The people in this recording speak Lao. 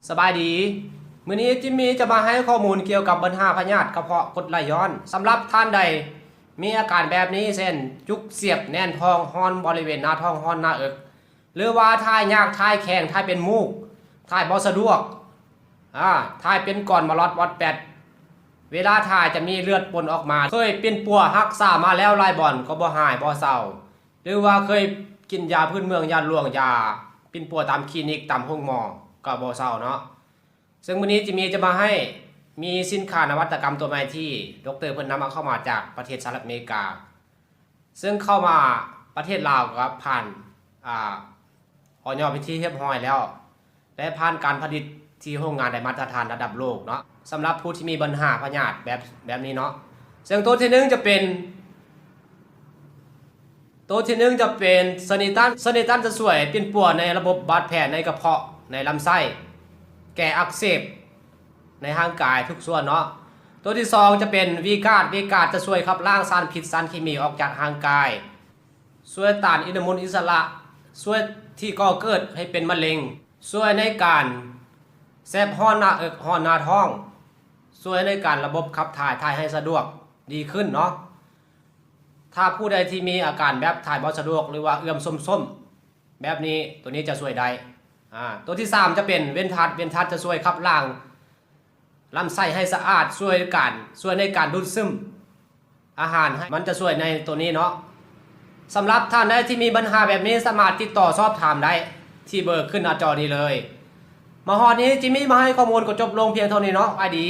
ສະບາຍດີ ມື້ນີ້ຈິມມີຈະມາໃຫ້ຂໍ້ມູນກ່ຽວກັບບັນຫາພະຍາດກະເພາະກົດໄຫຼຍ້ອນ. ສຳລັບທ່ານໃດມີອາການແບບນີ້ ເຊັ່ນ ຈຸກສຽບແໜ້ນທ້ອງ, ຮ້ອນບໍລິເວນໜ້າທ້ອງ, ຮ້ອນໜ້າເອິກ ຫຼືວ່າຖ່າຍຍາກ, ຖ່າຍແຂງ, ຖ່າຍເປັນມູກ, ຖ່າຍບໍ່ສະດວກ, ອາ, ຖ່າຍເປັນກ້ອນມະລອດວອດແປດ, ເວລາຖ່າຍຈະມີເລືອດປົນອອກມາ, ເຄີຍປິ່ນປົວຮັກສາມາແລ້ວຫຼາຍບ່ອນກໍບໍ່ຫາຍບໍ່ເຊົາ ຫຼືວ່າເຄີຍກິນຢາພື້ນເມືອງ ຢາຫຼວງ ຢາປິ່ນປົວຕາມຄລີນິກ ຕາມໂຮງໝໍກໍບໍ່ເຊົາເນາະ. ເຊິ່ງມື້ນີ້ຈິມມີຈະມາໃຫ້ ມີສິນຄ້ານະວັດຕະກຳຕົວໃໝ່ທີ່ດັອກເຕີເພິ່ນນຳເອົາເຂົ້າມາຈາກປະເທດສະຫະລັດອາເມລິກາ ເຊິ່ງເຂົ້າມາປະເທດລາວກໍຜ່ານ ອາ ອອຍ ເປັນທີ່ຮຽບຮ້ອຍແລ້ວ ແລະ ຜ່ານການຜະລິດທີ່ໂຮງງານໄດ້ມາດຕະຖານລະດັບໂລກເນາະ ສຳລັບຜູ້ທີ່ມີບັນຫາພະຍາດແບບ ແບບນີ້ເນາະ. ເຊິ່ງໂຕທີໜຶ່ງຈະເປັນ ໂຕທີໜຶ່ງຈະເປັນ Sanitan. Sanitan ຈະຊ່ວຍປິ່ນປົວໃນລະບົບບາດແຜໃນກະເພາະ, ໃນລຳໄສ້, ແກ້ອັກເສບໃນຮ່າງກາຍທຸກສ່ວນເນາະ. ໂຕທີສອງຈະເປັນ Vigard. Vigard ຈະຊ່ວຍຂັບລ້າງສານພິດສານເຄມີອອກຈາກຮ່າງກາຍ, ຊ່ວຍຕ້ານອະນຸມູນອິດສະຫຼະ, ຊ່ວຍທີ່ກໍ່ເກີດໃຫ້ເປັນມະເລັງ, ຊ່ວຍໃນການແສບຮ້ອນໜ້າເອິກ, ຮ້ອນໜ້າທ້ອງ, ຊ່ວຍໃນການລະບົບຂັບຖ່າຍ, ຖ່າຍໃຫ້ສະດວກ, ດີຂຶ້ນເນາະ. ຖ້າຜູ້ໃດທີ່ມີອາການແບບຖ່າຍບໍ່ສະດວກ ຫຼືວ່າເອື້ອມສົ້ມໆ ແບບນີ້ ໂຕນີ້ຈະຊ່ວຍໄດ້. ອາ ໂຕທີສາມຈະເປັນ Ventus. Ventus ຈະຊ່ວຍຂັບລ້າງລຳໄສ້ໃຫ້ສະອາດ, ຊ່ວຍການ ຊ່ວຍໃນການດູດຊຶມອາຫານ, ໃຫ້ ມັນຈະຊ່ວຍໃນໂຕນີ້ເນາະ. ສຳລັບທ່ານໃດທີ່ມີບັນຫາແບບນີ້ ສາມາດຕິດຕໍ່ສອບຖາມໄດ້ທີ່ເບີຂຶ້ນໜ້າຈໍນີ້ເລີຍ. ມາຮອດນີ້ ຈິມມີມາໃຫ້ຂໍ້ມູນກໍຈົບລົງພຽງເທົ່ານີ້ເນາະ. ອາ ສະບາຍດີ.